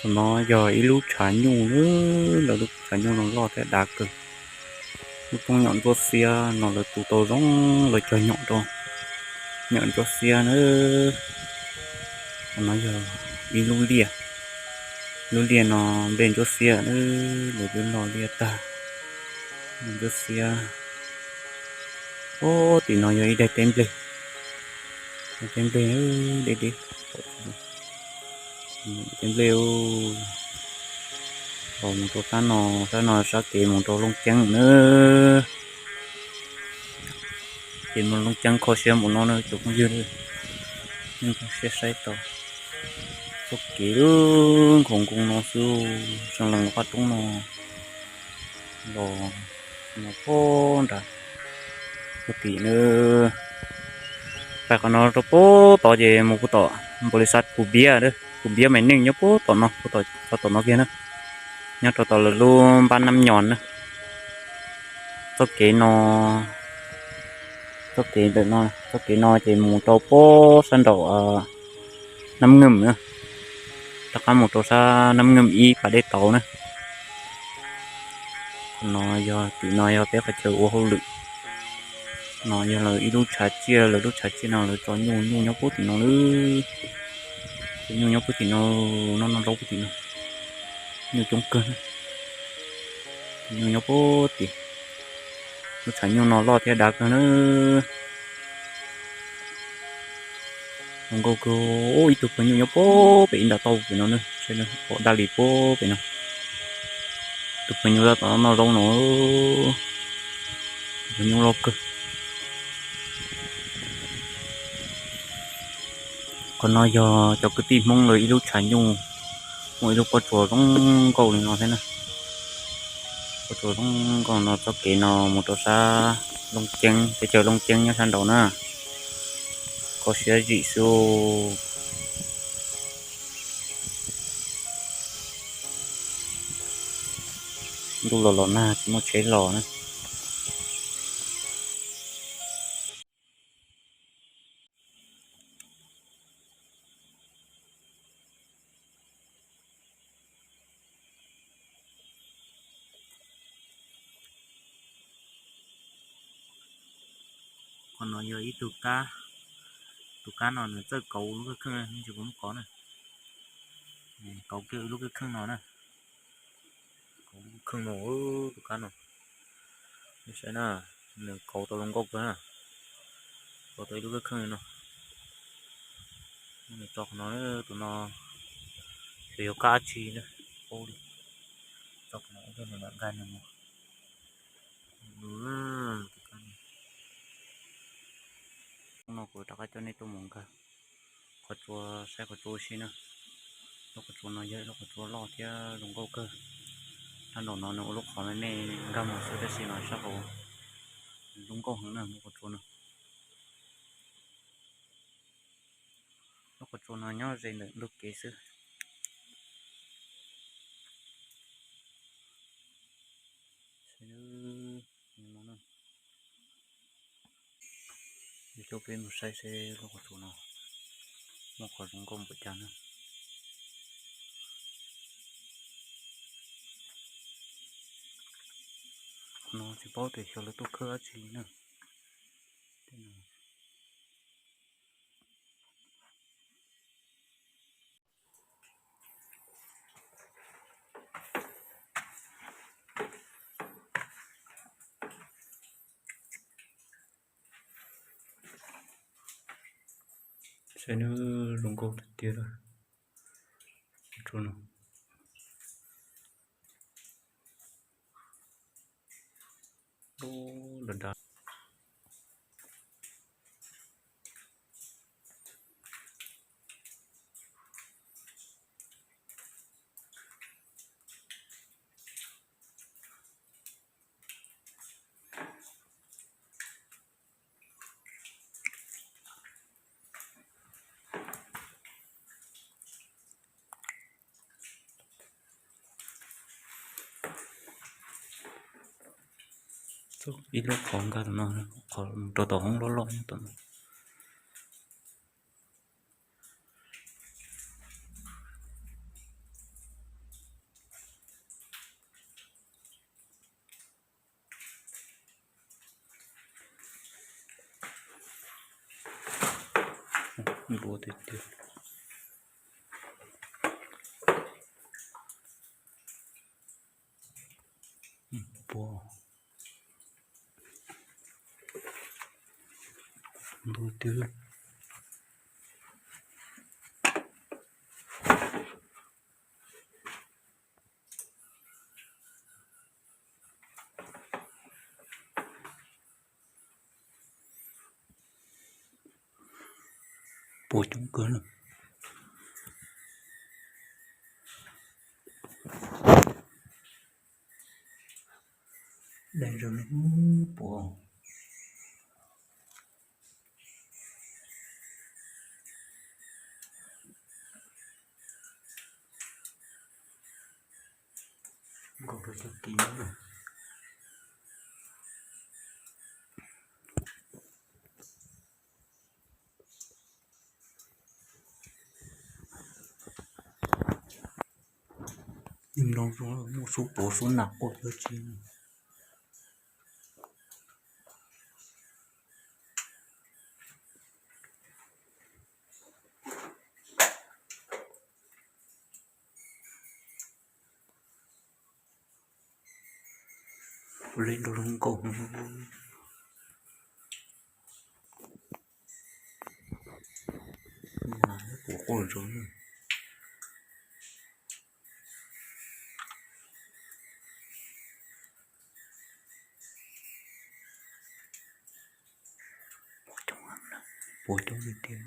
No yog ib lub tshav nyuj, lawv lub tshav nyuj no loj thiab dav kawg. Lub roob nyom ntsuab xiab no lawv tu tau zoo, lawv cog nyom rau, nyom ntsuab xiab na. No yog ib lub liaj, lub liaj no nplej ntsuab xiab na, lawv twb loj liaj tag, nplej ntsuab xiab. Ub, tim no yog ib daim teb nplej, daim teb nplej deb deb, teb nplej. Los mus rau sab no, sab no sab kev mus rau Looj Ceeb na. Kev mus Looj Ceeb kho siab mus no na cov phooj ywg, nej kho siab saib tau. Txoj kev nkhaus nkoos no xwb, seem lees qab roob no los no puag nram puag tim na. Pais qhov no rau puag tod ces mus puag tom npaum li xav Phu Npiab, Phu Npiab Maiv Neej nyob puag tom no, puag tom no kiag na, nyob rau tom lawv lub npab Nab Nyos na. Txoj kev no, txoj kev ntawm no, txoj kev no ces mus rau puag sab nraum Nab Ngeem na, rov qab mus rau sab Nab Ngeem ib pas dej tauv na. Qhov no yog, tim no yog peb qhov chaw ua hauj lwm. No yog lawv ib lub tshav tsiaj, lawv lub tshav tsiaj no lawv tso nyuj, nyuj nyob puag tim no lawm. Tso nyuj nyob puag tim no, noj noj zaub puag tim no. Nyuj coob kawg, nyuj nyob puag tim. Lub tshav nyuj no loj thiab dav kawg na. Zoo nkauj kawg, ib tug pawg nyuj nyob puag pem ib nta tauj pem no na, saib pom daj li puag pem no. Tus pawg nyuj tab tom noj zaub no, tus pawg nyuj loj kawg. Qhov no yog cov kwv tij Hmoob lawv ib lub tshav nyuj, muaj ib lub pob tsuas zoo nkauj li no thiab na. Pob tsuas zoo nkauj no, txoj kev no mus rau sab Looj Ceeb, teb chaws Looj Ceeb nyob sab nraud na. Kho siab zim xwb. Ntuj los los nag tsis muaj tsheb los na. Qhov no yog ib tug kab, tus kab no nws txawj kauv lub kheej, tsis kuv muab kov na. Kauv kiag lub kheej no na. Kauv lub kheej no, tus kab no. Nej saib na, nws kauv tau zoo nkauj kawg na. Kauv tau ib lub kheej kheej li no. Nws tso qhov no, tus no, tus yog kab tsi na, paub li. Tso qhov no ua ntej nws mam nkag nws mus. Tus kab no. Hnub no kuv rov qab coj nej tuaj mus nkag qhov tsua, saib qhov tsua ua si na. Lub qhov tsua no yog ib lub qhov tsua loj thiab zoo nkauj kawg. Sab nraum no nws ua lub qhov me me nkag mus xwb, tab sis mas sab hauv zoo nkauj heev na lub qhov tsua no. Lub qhov tsua no nyob ze ntawm ntug kev xwb. Coj peb mus saib seb lub qhov tsua no muaj qhov zoo nkauj npaum cas na. Qhov no tsis paub tias xyov lawv tuaj khawb dab tsi na. Saib nws zoo nkauj tiag tiag lawm. Tsua no. Lub nrad nrad. Ib lub qhov nkag tom no, qhov rau tom hoob loj loj nyob tom no. Nplua tiag tiag. Puag nplua tiag. Puas coob kawg na. Dai zoo li puas. Nkaus rau cov kiv na. Nim no muaj sub puav sub nam quaj dab tsi. Ua li nrog lub nkaus. Mas kuv quaj zoo na. Puas coob tiag tiag.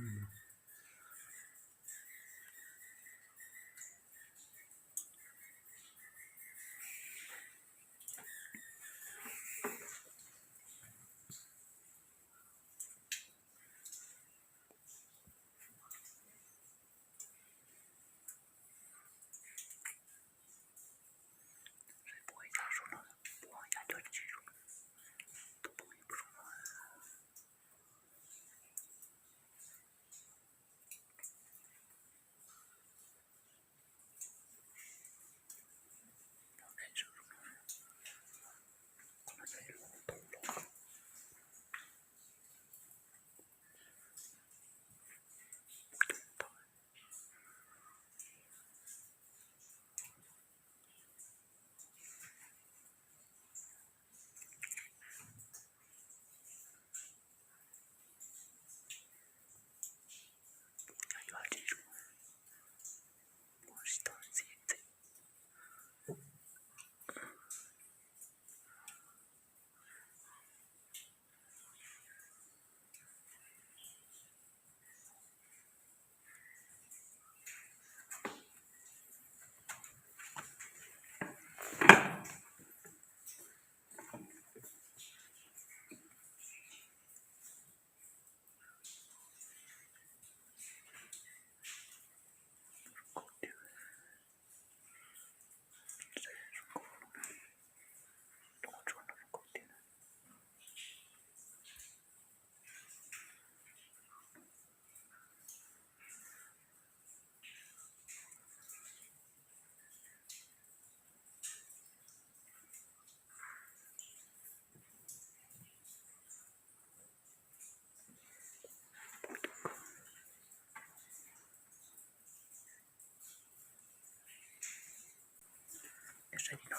Saib no,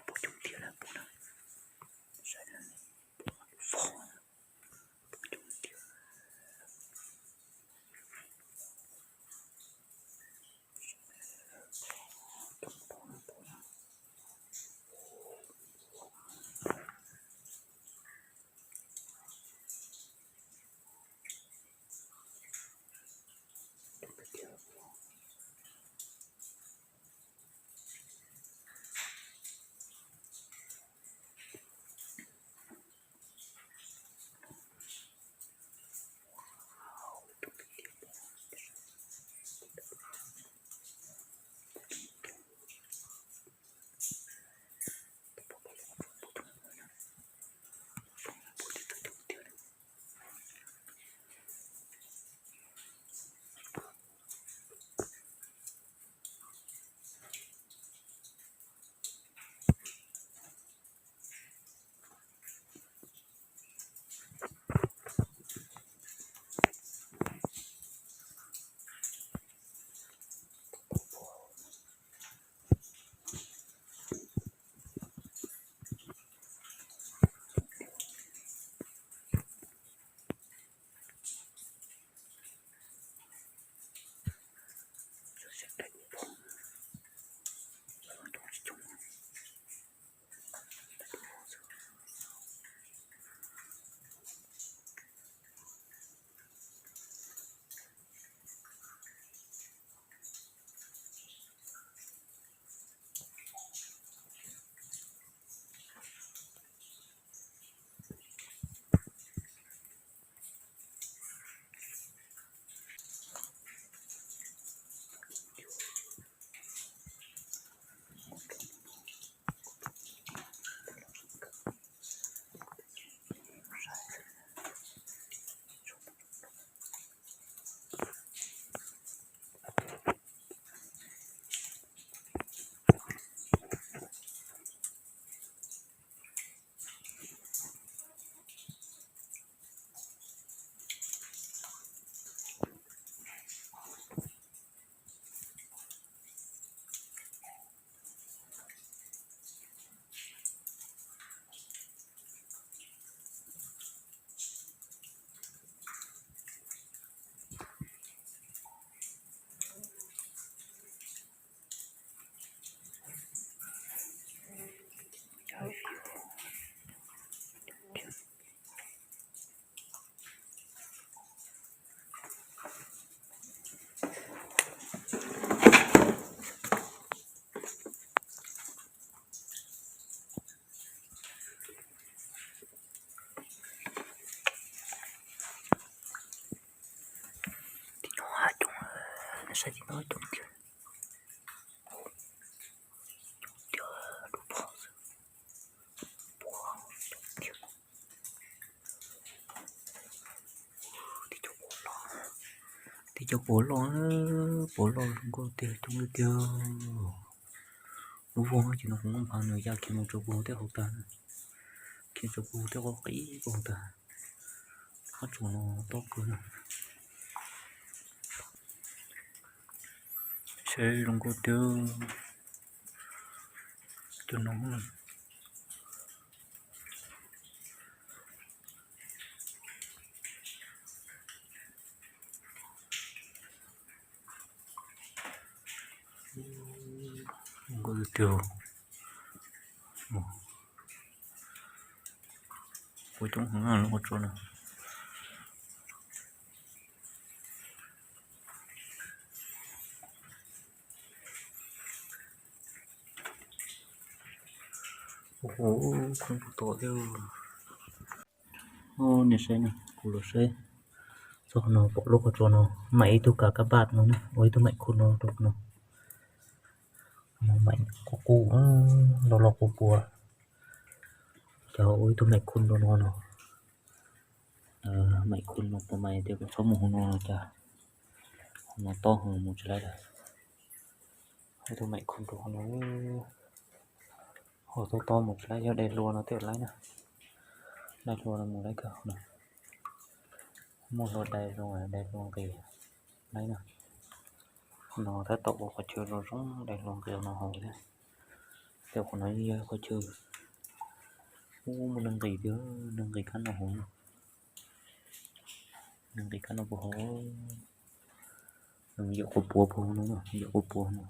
puas coob tiag lawm puas na. Saib no, puas coob tiag. Saib tsis nyob coob tiag, coob tiag, lub pob xwb, pob coob tiag. Tib co puav loj, tib co puav loj, puav loj zoo nkauj tiag, coob tiag tiag. Lub voj ces no kuv muab nphav nws ya khiav mus tsaus puag hauv tej hauv tag, khiav tsaus puag hauv tej qhov qis puag hauv tag. Qab tsuas no tob kawg na. Saib zoo nkauj tiag, cov no. Nkauj tiag tiag. Puav coob heev lub qhov tsua no. Ua khoob puag tom thiab. Nej saib na, kuv los saib txog qhov no pom lub qhov tsua no, maim ib tug kav kab npaj no, ua ib tug maim khum no rau no. Maim qub qub, loj loj quas puas. Cov ua ib tug maim khum rau no no. Maim khum no puas maim tias kuv txhob mus hauv no cas, hauv no tob heev mus tsis laib lawm. Ua ib tug maim khum rau hauv no. Hauv tob tob mus tsis laib, yog dai hlua no thiaj laib na. Dai hlua no mus laib kawg no. Muaj hlua dai zoo, dai hlua nqis laib na. No tab tom ua qhov chaw zoo zoo dai hlua nqis no hauv thiab. Tej qhov no yog qhov chaw, ub, muaj neeg nqis tiag, neeg nqis kab no hauv. Neeg nqis kab no puag hauv. Yawm quas puas puag no, yawm quas puas no.